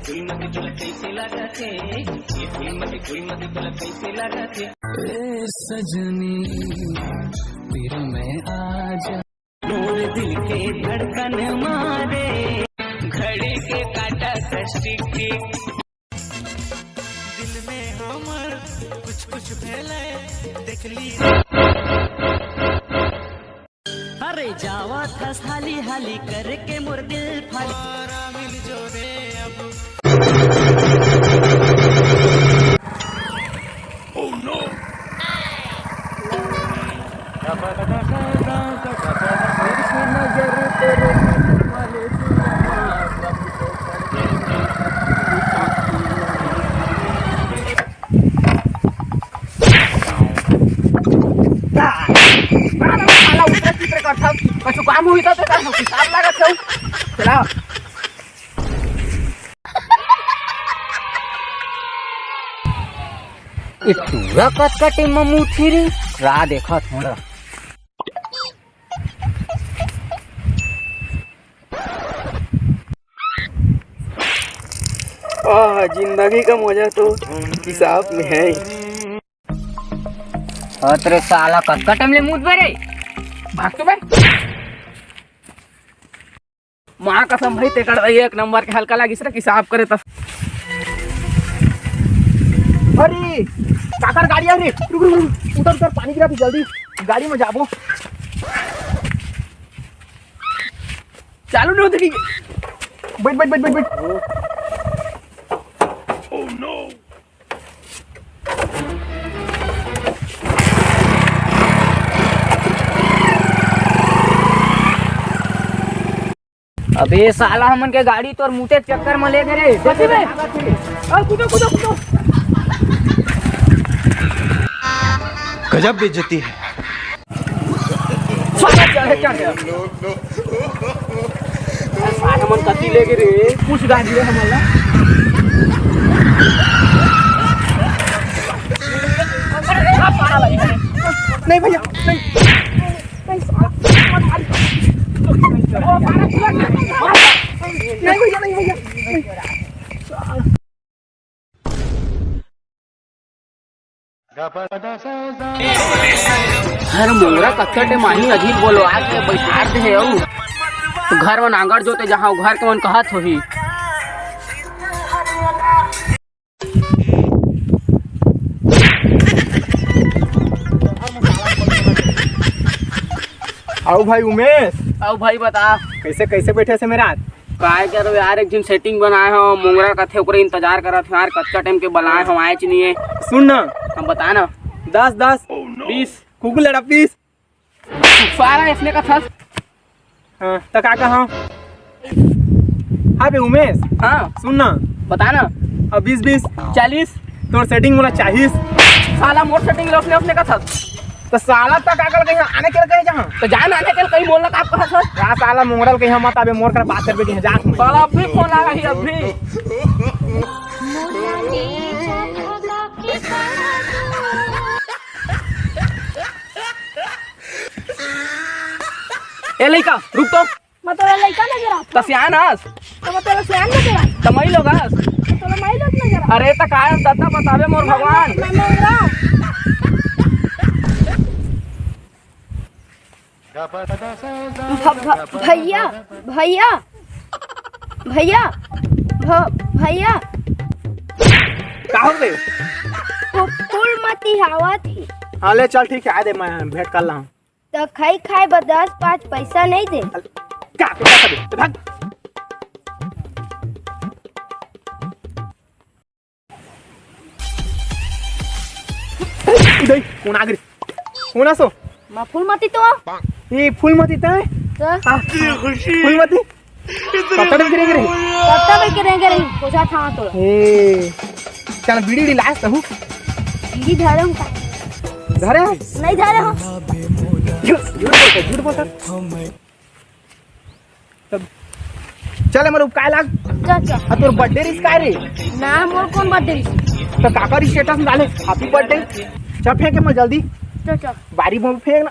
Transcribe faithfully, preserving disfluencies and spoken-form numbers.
ए सजनी, तेरे में आज मोर दिल के धड़कन मारे, घड़ी के काटा कष्ट के। दिल में हमर कुछ कुछ भेले, देख ली। अरे जावा थस हाली हाली करके मोर दिल फाली। साला ऊपर चित्र करथव, कछु काम होही त तेकर हिसाब लागत हौ। चला। ए टूरा कतका टेम म मुतही रे? रा देखत हों रा। आह, जिंदगी का मजा तो हिसाब में है। अतरे साला कतका टाइम ले मुत बे रे? भाग तो बे। माँ कसम भाई, तेकर दई एक नंबर के हल्का लागिस रे, हिसाब करे त। अरे, काकर गाड़ी आ रे? रुक, रुक, रुक। उतर, उतर, पानी गिरा, तू जल्दी गाड़ी में जाबो। चालू नहीं होती। बैठ, बैठ, बैठ, बैठ, बैठ। अबे साला, हमन के गाड़ी तोर मुते चक्कर में ले गे रे। कथी बे? आ, कूदो, कूदो, कूदो। गजब बेइज्जती है। साला चढ़े, चढ़ गया। साला मन कति ले गे रे, कुछ गाड़ी रे हमन ला। नहीं भैया, नहीं। नहीं भैया, नहीं भैया। हर मोंगरा कत्था टे माही अजीब बोलो, आके बैठार दे हे अउ घर में नांगर जोते जहाँ घर के मन कहत होही। आओ भाई उमेश। आओ भाई, बता। कैसे, कैसे बैठे से मेरा? काय करो यार, एक झिन setting बनाए हो, मोंगरा कथे ओकरे इंतजार करत हो यार, कतका टाइम के बलाए हो, आएच नहीं है। सुन ना। हम बता ना। दस दस। बीस। कुकुर लड़ा पीस। सारा इसने का था। हाँ, त का कहा? हाँ बे उमेश। हाँ। सुन ना। बता ना। अब बीस बीस। चालीस। तोर setting मोला चाहिस। साला मोर setting ला उसने, उसने का था। त साला त का कर कहीं आने के कहे जहाँ। त जान आने के कहीं बोलना का कहा था। या साला मोंगरा ल कहीं मत आबे, मोर कर बात करबे कहीं जात में। साला अभी फोन आया है अभी। ए लइका, रुक तो। मैं तोला लइका नजर आत हँव। त सियान हस। त मैं तोला सियान नजर आत हँव। त मई लोग हस। त तोला मई लोग नजर आत हँव। अरे त काय ददा बताबे मोर भगवान। मैं, मैं, मैं भ-, भ-, भैया, भैया, भैया, भ-, भैया। का हो गे? फू-, फूलमती आवत हे। हाँ, ले चल, ठीक हे, आए दे, मैं भेंट कर लाहूँ। त खाई खाए बर दस पाँच पैसा नहीं दे। का, का, का, भाग। उदय, कोन आ गे? कोन आसो? मैं फूलमती तो। ये फूलमती तय? तो? हाँ, फूलमती। कब तक गिरे गिरे? कब तक गिरे गिरे? पूछा था तो। ए, चल बीड़ी, बीड़ी लास तहू। बीड़ी धरे हूँ। धरे? नहीं धरे हूँ। झूठ, झूठ बोलता, झूठ बोलता। तब चल, हमर उपकाय लाग। चल, चल। आ, तोर birthday रिस काय रे? ना, मोर कोन birthday रिस? त काकर status में डाले happy birthday? चल, फेंक एमा जल्दी। चल, चल। बारी में फेंक ना।